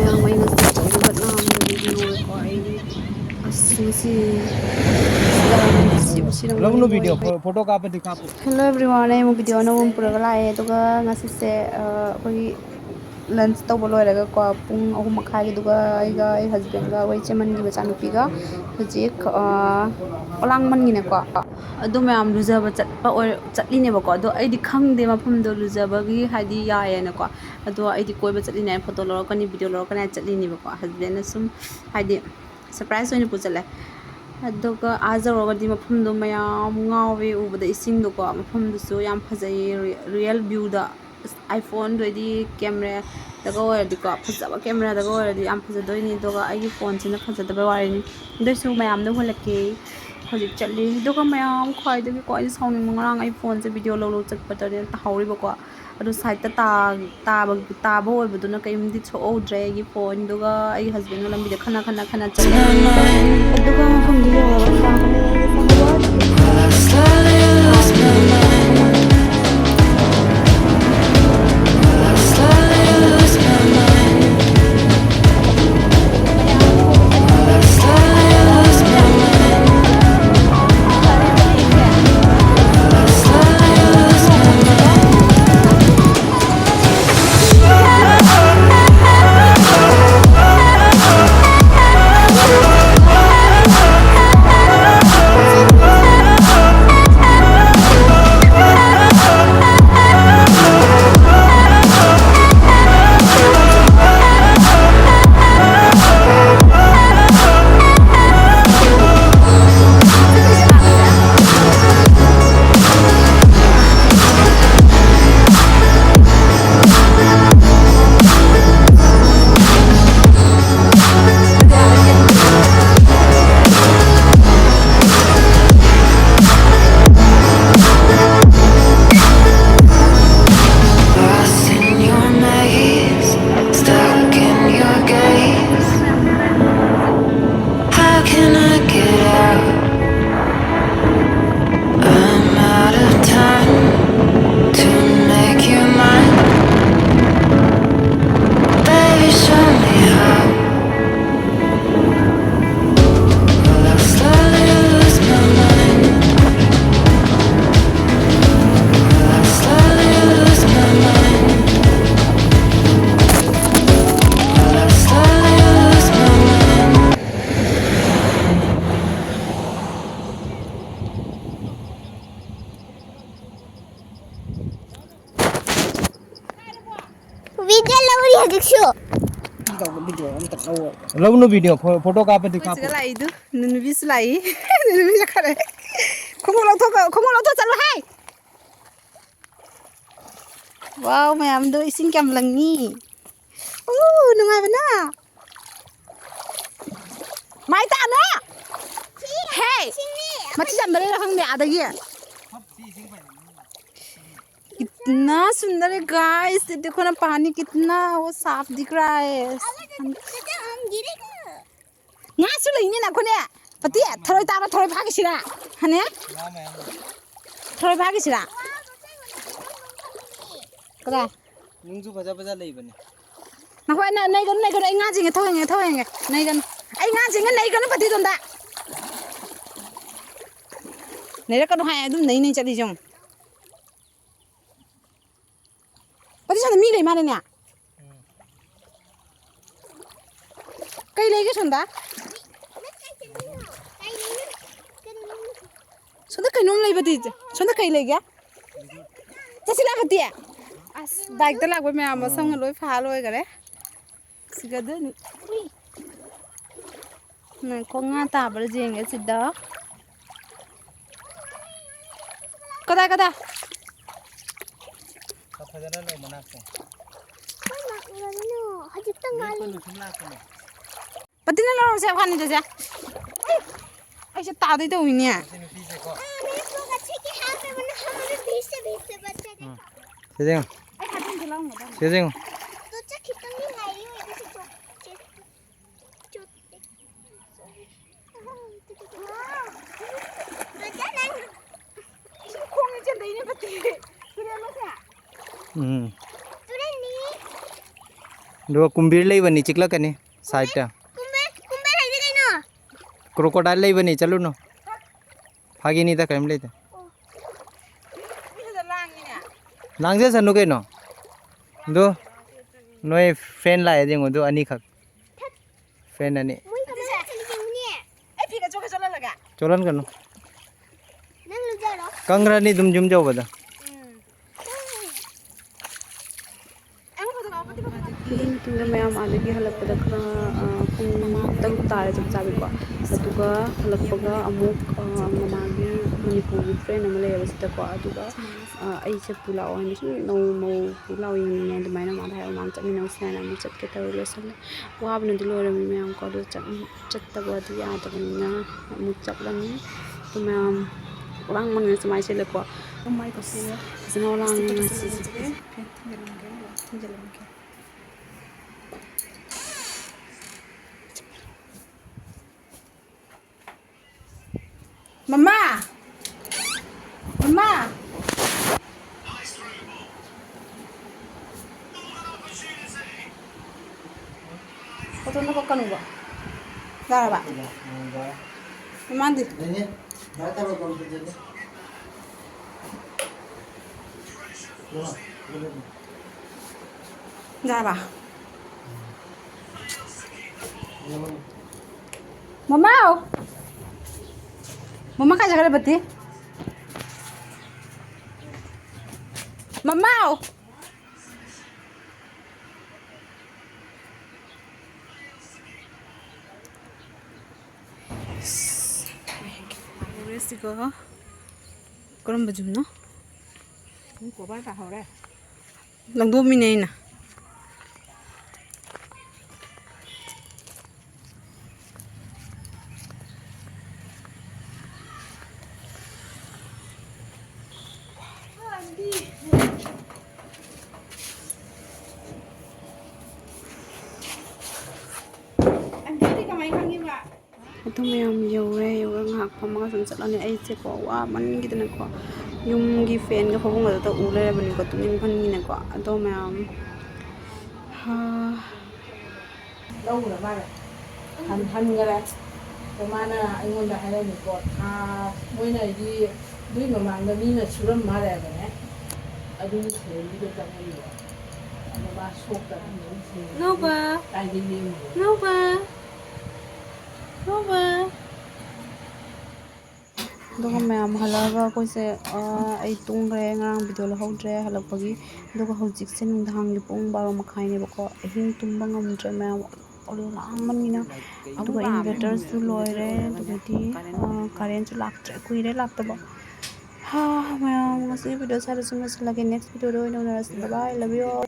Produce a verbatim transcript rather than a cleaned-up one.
ꯃꯌꯥꯝ ꯑꯩ ꯉꯁꯤ ꯆꯠꯂꯨꯕ ꯅꯥꯝꯃ ꯌꯦꯡꯉꯨꯔꯦꯀꯣ꯫ ꯑꯩꯗꯤ ꯑꯁ ꯉꯁꯤ ꯁꯤꯗ ꯁꯤꯕꯨ ꯁꯤꯔꯝꯒꯅꯤ ꯂꯧꯅꯨ ꯚꯤꯗꯤꯑꯣ ꯃꯣꯏ꯫ ꯐꯣ-, ꯐꯣꯇꯣ ꯀꯥꯞꯄꯗꯤ ꯀꯥꯞꯄꯨ꯫ Hello everyone, ꯑꯩ ꯑꯃꯨꯛ ꯚꯤꯗꯤꯑꯣ ꯑꯅꯧꯕ ꯑꯃ ꯄꯨꯔꯒ ꯂꯥꯛꯑꯦ꯫ ꯑꯗꯨꯒ ꯉꯁꯤꯁꯦ ꯑ, ꯑꯩꯈꯣꯏꯒꯤ ꯂꯟꯁ ꯇꯧꯕ ꯂꯣꯏꯔꯒꯀꯣ, ꯄꯨꯡ ꯑꯍꯨꯝ ꯃꯈꯥꯏꯒꯤꯗꯨꯒ ꯑꯩꯒ ꯑꯩ ꯍꯁꯕꯦꯟꯒ ꯑꯩꯈꯣꯏ ꯏꯆꯦꯃꯟꯒꯤ ꯃꯆꯥꯅꯨꯄꯤꯒ ꯍꯧꯖꯤꯛ ꯑ, ꯑꯣꯂꯥꯡꯃꯟꯒꯤꯅꯦꯀꯣ꯫ ꯑꯗꯨ ꯃꯌꯥꯝ ꯂꯨꯖꯕ ꯆꯠꯄ ꯑꯣꯏ-, ꯆꯠꯂꯤꯅꯦꯕꯀꯣ꯫ ꯑꯗꯣ ꯑꯩꯗꯤ ꯈꯪꯗꯦ ꯃꯐꯝꯗꯣ ꯂꯨꯖꯕꯒꯤ ꯍꯥꯏꯗꯤ ꯌꯥꯏꯌꯦꯅꯀꯣ꯫ ꯑꯗꯣ ꯑꯩꯗꯤ ꯀꯣꯏꯕ ꯆꯠꯂꯤꯅꯦ, ꯐꯣꯇꯣ ꯂꯧꯔꯛꯀꯅꯤ, ꯚꯤꯗꯤꯑꯣ ꯂꯧꯔꯛꯀꯅꯤ ꯍꯥꯏꯅ ꯆꯠꯂꯤꯅꯦꯕꯀꯣ꯫ ꯍꯁꯕꯦꯟꯅ ꯁꯨꯝ ꯍꯥꯏꯗꯤ ꯁꯔꯄ꯭ꯔꯥꯏꯖ ꯑꯣꯏꯅ ꯄꯨ ꯆꯠꯂꯦ꯫ ꯑꯗꯨꯒ ꯑꯥ ꯌꯧꯔꯒꯗꯤ ꯃꯐꯝꯗꯣ ꯃꯌꯥꯝ ꯉꯥꯎꯋꯦ ꯎꯕꯗ, ꯏꯁꯤꯡꯗꯣꯀꯣ꯫ ꯃꯐꯝꯗꯨꯁꯨ ꯌꯥꯝ ꯐꯖꯩꯌꯦ, ꯔꯤ-, ꯔꯤꯌꯦꯜ ꯚ꯭ꯌꯨꯗ꯫ ꯑꯁ, ꯑꯥꯏꯐꯣꯟꯗꯣ ꯑꯣꯏꯗꯤ ꯀꯦꯃꯦꯔꯥꯗꯒ ꯑꯣꯏꯔꯗꯤꯀꯣ, ꯐꯖꯕ ꯀꯦꯃꯦꯔꯥꯗꯒ ꯑꯣꯏꯔꯗꯤ ꯌꯥꯝ ꯐꯖꯗꯣꯏꯅꯤ꯫ ꯑꯗꯨꯒ ꯑꯩꯒꯤ ꯐꯣꯟꯁꯤꯅ ꯐꯖꯗꯕꯩ ꯋꯥꯔꯤꯅꯤ꯫ ꯑꯗꯨꯏꯁꯨ ꯃꯌꯥꯝꯗ ꯎꯍꯜꯂꯛꯀꯦ꯫ ꯍꯧꯖꯤꯛ ꯆꯠꯂꯤ꯫ ꯑꯗꯨꯒ ꯃꯌꯥꯝ ꯈ꯭ꯋꯥꯏꯗꯒꯤꯀꯣ ꯑꯩꯅ ꯁꯥꯎꯅꯤꯡꯕ, ꯉꯔꯥꯡ ꯑꯩ ꯐꯣꯟꯁꯦ ꯚꯤꯗꯤꯑꯣ ꯂꯧ ꯂꯧ ꯆꯠꯄꯗꯅꯦ ꯇꯥꯍꯧꯔꯤꯕꯀꯣ꯫ ꯑꯗꯨ ꯁꯥꯏꯠꯇ ꯇꯥ-, ꯇꯥꯕ, ꯇꯥꯕ ꯑꯣꯏꯕꯗꯨꯅ ꯀꯩꯝꯗꯤ ꯁꯣꯛꯍꯧꯗ꯭ꯔꯦ ꯑꯩꯒꯤ ꯐꯣꯟꯗꯨꯒ꯫ ꯑꯩꯒꯤ ꯍꯁꯕꯦꯟꯒ ꯂꯝꯕꯤꯗ ꯈꯠꯅ ꯈꯠꯅ ꯈꯠꯅ ꯆꯠꯂꯦ꯫ ꯑꯗꯨꯒ ꯃꯐꯝꯗꯨ ꯌꯧꯔꯒ ꯇꯥꯕꯅꯦ꯫ ꯁꯤꯌꯣ꯫ ꯂꯧꯅꯨ video, ꯐꯣ-, photo ꯀꯥꯞꯄꯗꯤ ꯑꯩꯈꯣꯏ ꯀꯥꯞꯄꯣ꯫ ꯁꯤꯗ ꯂꯥꯛꯏꯗꯨ, ꯅꯨꯄꯤꯁꯨ ꯂꯥꯛꯏ꯫ ꯅꯨꯄꯤ ꯆꯠꯈ꯭ꯔꯦ꯫ ꯈꯣꯡꯎꯞ ꯂꯧꯊꯣꯛ, ꯈꯣꯡꯎꯞ ꯂꯧꯊꯣꯛ ꯆꯠꯂꯣ ꯍꯥꯏ꯫ Wow, ꯃꯌꯥꯝꯗꯣ ꯏꯁꯤꯡ ꯀꯌꯥꯝ ꯂꯪꯉꯤ꯫ ꯎ, ꯅꯨꯡꯉꯥꯏꯕꯅ꯫ ꯃꯥꯏ ꯇꯥꯅꯣ꯫ ꯍꯦ! ꯃꯊꯤ ꯆꯝꯗ ꯂꯩꯔ ꯈꯪꯗꯦ ꯑꯥꯗꯒꯤ꯫ कितना सुंदर है guys, ये देखो ना पानी कितना वो साफ दिख रहा है। ꯉꯥꯁꯨ ꯂꯩꯅꯦ ꯅꯈꯣꯏꯅꯦ꯫ ꯄꯇꯤ, ꯊꯔꯣꯏ ꯇꯥꯕ, ꯊꯔꯣꯏ ꯐꯥꯈꯤꯁꯤꯔꯥ? ꯍꯅꯦ? ꯊꯔꯣꯏ ꯐꯥꯈꯤꯁꯤꯔꯥ? ꯀꯗꯥꯏ? ꯅꯨꯡꯁꯨ ꯐꯖ ꯐꯖ ꯂꯩꯕꯅꯦ꯫ ꯅꯈꯣꯏ ꯅ-, ꯅꯩꯒꯅꯨ, ꯅꯩꯒꯅꯨ, ꯑꯩ ꯉꯥ ꯆꯤꯡꯉꯦ, ꯊꯋꯥꯏ ꯌꯦꯡꯉꯦ, ꯊꯋꯥꯏ ꯌꯦꯡꯉꯦ, ꯅꯩꯒꯅꯨ꯫ ꯑꯩ ꯉꯥ ꯆꯤꯡꯉꯦ, ꯅꯩꯒꯅꯨ, ꯄꯇꯤꯗꯣꯟꯗ꯫ ꯅꯩꯔꯛꯀꯅꯨ ꯍꯥꯏ, ꯑꯗꯨꯝ ꯅꯩ ꯅꯩ ꯆꯠꯂꯤꯁꯦ ꯌꯦꯡꯉꯨ꯫ ꯄꯇꯤ ꯁꯣꯝꯗ ꯃꯤ ꯂꯩ ꯃꯥꯜꯂꯦꯅꯦ꯫ ꯎꯝ꯫ ꯀꯩ ꯂꯩꯒꯦ ꯁꯣꯝꯗ? ꯁꯣꯝꯗ ꯀꯩꯅꯣꯝ ꯂꯩꯕꯗꯤ, ꯁꯣꯝꯗ ꯀꯩ ꯂꯩꯒꯦ? ꯆꯠꯁꯤ ꯂꯥꯛꯄꯗꯤ? ꯑꯁ, bike ꯇ ꯂꯥꯛꯄ ꯃꯌꯥꯝ ꯃꯁꯝꯒ ꯂꯣꯏ ꯐꯥ ꯂꯣꯏꯈꯔꯦ꯫ ꯁꯤꯒꯗꯣꯏꯅꯤ꯫ ꯎꯏ꯫ ꯉꯥꯏꯈꯣ, ꯉꯥ ꯇꯥꯕ꯭ꯔꯥ ꯌꯦꯡꯒꯦ ꯁꯤꯗ꯫ ꯀꯗꯥꯏ, ꯀꯗꯥꯏ? ꯐꯖꯅ ꯂꯩ ꯃꯅꯥꯛꯇ꯫ ꯀꯃꯥꯏ ꯂꯥꯛꯅꯔꯤꯅꯣ? ꯍꯧꯖꯤꯛꯇ ꯉꯥꯏꯔꯤ꯫ ꯂꯦꯞꯄꯅꯨ, ꯁꯨꯝ ꯂꯥꯛꯄꯅꯦ꯫ ꯄꯇꯤꯅ ꯂꯧꯔꯁꯦ ꯑꯩꯈꯣꯏꯅꯤꯗꯁꯦ꯫ ꯑꯩꯁꯦ ꯇꯥꯗꯣꯏ ꯇꯧꯋꯤꯅꯦ꯫ ꯁꯤ ꯅꯨꯄꯤꯁꯦꯀꯣ꯫ ꯎꯝ꯫ ꯁꯤꯗ ꯌꯦꯡꯉꯣ꯫ ꯑꯩ ꯍꯥꯏꯐꯝꯁꯦ ꯂꯧꯔꯝꯒꯗꯕꯅꯤ꯫ ꯁꯤꯗ ꯌꯦꯡꯉꯣ꯫ ꯑꯗꯨ ꯆꯠꯈꯤꯇꯪꯗꯤ ꯉꯥꯏꯔꯤ ꯑꯣꯏꯗꯣꯏꯁꯦꯀꯣ꯫ ꯏꯁꯤꯡ ꯈꯣꯡꯅ ꯆꯦꯟꯗꯩꯅꯦ ꯄꯇꯤ꯫ ꯇꯨꯔꯦꯜ ꯂꯣꯝꯁꯦ꯫ ꯎꯝ꯫ ꯇꯨꯔꯦꯜꯅꯤ꯫ ꯑꯗꯨꯒ ꯀꯨꯝꯕꯤꯔ ꯂꯩꯕꯅꯤ, ꯆꯤꯛꯂꯛꯀꯅꯤ side ꯇ꯫ ꯀꯨꯝꯕꯤꯔ, ꯀꯨꯝꯕꯤꯔ ꯍꯥꯏꯗꯤ ꯀꯩꯅꯣ? Crocodile ꯂꯩꯕꯅꯤ, ꯆꯠꯂꯨꯅꯨ꯫ ꯐꯥꯒꯤꯅꯤꯗ, ꯀꯔꯤꯝ ꯂꯩꯇꯦ꯫ ꯑꯣ꯫ ꯃꯤ ꯈꯔ ꯂꯥꯡꯉꯤꯅꯦ꯫ ꯂꯥꯡꯖꯁꯅꯨ ꯀꯩꯅꯣ꯫ ꯑꯗꯣ ꯅꯣꯏ friend ꯂꯥꯛꯑꯦ ꯌꯦꯡꯉꯣ, ꯑꯗꯨ ꯑꯅꯤꯈꯛ꯫ Friend ꯑꯅꯤ꯫ ꯃꯣꯏ ꯀꯃꯥꯏꯅ ꯆꯠꯂꯤ ꯌꯦꯡꯉꯨꯅꯦ꯫ ꯑꯩ ꯐꯤꯒ ꯆꯣꯠꯀ ꯆꯣꯠꯍꯜꯂꯒ꯫ ꯆꯣꯠꯍꯟꯒꯅꯨ꯫ ꯅꯪ ꯂꯨꯖꯔꯣ꯫ ꯀꯪꯈ꯭ꯔꯅꯤ ꯑꯗꯨꯝ ꯌꯨꯝ ꯌꯧꯕꯗ꯫ ꯎꯝ꯫ ꯑꯗꯒꯤ ꯃꯇꯨꯡꯗ ꯃꯌꯥꯝ ꯑꯥꯗꯒꯤ ꯍꯜꯂꯛꯄꯗ ꯈꯔ, ꯑ, ꯄꯨꯡ ꯇꯔꯨꯛ ꯇꯥꯔꯦ ꯆꯞ ꯆꯥꯕꯤꯀꯣ꯫ ꯑꯗꯨꯒ ꯍꯜꯂꯛꯄꯒ ꯑꯃꯨꯛ, ꯑ, ꯃꯃꯥꯒꯤ ꯃꯅꯤꯄꯨꯔꯒꯤ friend ꯑꯃ ꯂꯩꯌꯦꯕ ꯁꯤꯗꯀꯣ꯫ ꯑꯗꯨꯒ, ꯑ, ꯑꯩ ꯆꯠꯄꯨ ꯂꯥꯛꯑꯣ ꯍꯥꯏꯅ ꯁꯨꯝ ꯅꯧ ꯃꯧ ꯄꯨ ꯂꯥꯛꯑꯣ ꯌꯦꯡꯅꯤꯡꯉꯦ ꯑꯗꯨꯃꯥꯏꯅ ꯃꯥꯗ ꯍꯥꯏꯕ, ꯃꯥꯅ ꯆꯠꯃꯤꯟꯅꯧꯁꯦ ꯍꯥꯏꯅ ꯑꯃꯨꯛ ꯆꯠꯀꯦ ꯇꯧꯔꯦ꯫ ꯂꯣꯏꯁꯜꯂꯦ꯫ ꯋꯥꯕꯅꯗꯤ ꯂꯣꯏꯔꯝꯃꯤ ꯃꯌꯥꯝꯀꯣ꯫ ꯑꯗꯣ ꯆꯠ-, ꯆꯠꯇꯕꯗꯤ ꯌꯥꯗꯕꯅꯤꯅ ꯑꯃꯨꯛ ꯆꯠꯂꯅꯤ꯫ ꯑꯗꯨ ꯃꯌꯥꯝ ꯂꯥꯡꯃꯟꯒ꯭ꯔꯦ ꯁꯨꯃꯥꯏꯅ ꯁꯤꯜꯂꯦꯀꯣ꯫ ꯐꯖꯅ ꯂꯥꯡꯉꯦ ꯉꯁꯤꯁꯦ꯫ ꯃꯃꯥ! ꯃꯃꯥ! ꯐꯣꯇꯣ ꯅꯝꯃꯛꯀꯅꯨꯕ꯫ ꯌꯥꯔꯕ? ꯃꯃꯥꯟꯗꯤ? ꯌꯥꯔꯕ? ꯃꯃꯥꯎ! ꯃꯃꯥ ꯀꯥꯏ ꯆꯠꯈ꯭ꯔꯦ ꯕꯇꯤ? ꯃꯃꯥꯎ! ꯁꯤꯒ ꯀꯔꯝꯕ ꯖꯨꯝꯅꯣ? ꯀꯣꯕꯔ ꯇꯥꯍꯧꯔꯦ꯫ ꯂꯪꯊꯣꯛꯃꯤꯅꯦ ꯑꯩꯅ꯫ ꯑꯟꯇꯤꯗꯤ ꯀꯃꯥꯏ ꯈꯪꯉꯤꯕ? ꯑꯗꯨ ꯃꯌꯥꯝ ꯌꯧꯔꯦ꯫ ꯌꯧꯔꯒ ꯉꯥꯏꯍꯥꯛ ꯐꯝꯃꯒ ꯁꯨꯝ ꯆꯠꯂꯅꯤ꯫ ꯑꯩꯁꯦꯀꯣ ꯋꯥꯃꯟꯈꯤꯗꯅꯀꯣ ꯌꯨꯝꯒꯤ ꯐꯦꯟꯒ ꯐꯃꯨꯡꯒꯗꯨꯗ ꯎ ꯂꯩꯔꯕꯅꯤꯀꯣ ꯇꯨꯝꯅꯤꯡꯃꯟꯒꯤꯅꯀꯣ꯫ ꯑꯗꯣ ꯃꯌꯥꯝ, ꯍꯥ꯫ ꯂꯧꯈ꯭ꯔ ꯃꯥꯜꯂꯦ꯫ ꯍꯟ-, ꯍꯟꯈꯔꯦ꯫ ꯑꯗꯣ ꯃꯥꯅ ꯑꯩꯉꯣꯟꯗ ꯍꯥꯏꯔꯝꯃꯤꯀꯣ, ꯊꯥ, ꯃꯣꯏꯅ ꯍꯥꯏꯗꯤ ꯅꯣꯏ ꯃꯃꯥꯡꯗ ꯃꯤꯅ ꯁꯨꯔꯝ ꯃꯥꯜꯂꯦ ꯍꯥꯏꯕꯅꯦ꯫ ꯑꯗꯨꯒꯤ ꯁꯦꯜꯗꯨꯗ ꯆꯪꯉꯛꯏꯕ꯫ ꯑꯗꯣ ꯃꯥ ꯁꯣꯛꯇꯅ ꯑꯗꯨꯝ ꯁꯦꯜ ꯅꯧꯕ꯫ ꯀꯥꯏꯗꯩ ꯂꯦꯝꯃꯤꯅꯣ? ꯅꯧꯕ꯫ ꯅꯧꯕ꯫ ꯑꯗꯨꯒ ꯃꯌꯥꯝ ꯍꯜꯂꯛꯑꯒ ꯑꯩꯈꯣꯏꯁꯦ, ꯑ, ꯑꯩ ꯇꯨꯝꯈ꯭ꯔꯦ, ꯉꯔꯥꯡ ꯚꯤꯗꯤꯑꯣ ꯂꯧꯍꯧꯗ꯭ꯔꯦ ꯍꯜꯂꯛꯄꯒꯤ꯫ ꯑꯗꯨꯒ ꯍꯧꯖꯤꯛꯁꯦ ꯅꯨꯡꯗꯥꯡꯒꯤ ꯄꯨꯡ ꯕꯥꯔꯣ ꯃꯈꯥꯏꯅꯦꯕꯀꯣ, ꯑꯍꯤꯡ ꯇꯨꯝꯕ ꯉꯝꯗ꯭ꯔꯦ ꯃꯌꯥꯝ꯫ ꯑꯣ, ꯂꯥꯡꯕꯅꯤꯅ꯫ ꯑꯗꯨꯒ ꯏꯟꯚꯔꯇꯔꯁꯨ ꯂꯣꯏꯔꯦ, ꯑꯗꯨꯒꯗꯤ, ꯑ, ꯀꯔꯦꯟꯁꯨ ꯂꯥꯛꯇ꯭ꯔꯦ, ꯀꯨꯏꯔꯦ ꯂꯥꯛꯇꯕ꯫ ꯍꯥ, ꯃꯌꯥꯝ, ꯉꯁꯤꯒꯤ ꯚꯤꯗꯤꯑꯣ ꯁ꯭ꯋꯥꯏꯗ ꯁꯨꯝ ꯂꯣꯏꯁꯤꯜꯂꯒꯦ꯫ ꯅꯦꯛꯁ ꯚꯤꯗꯤꯑꯣꯗ ꯑꯣꯏꯅ ꯎꯅꯔꯁꯤ꯫ Bye bye, love you all.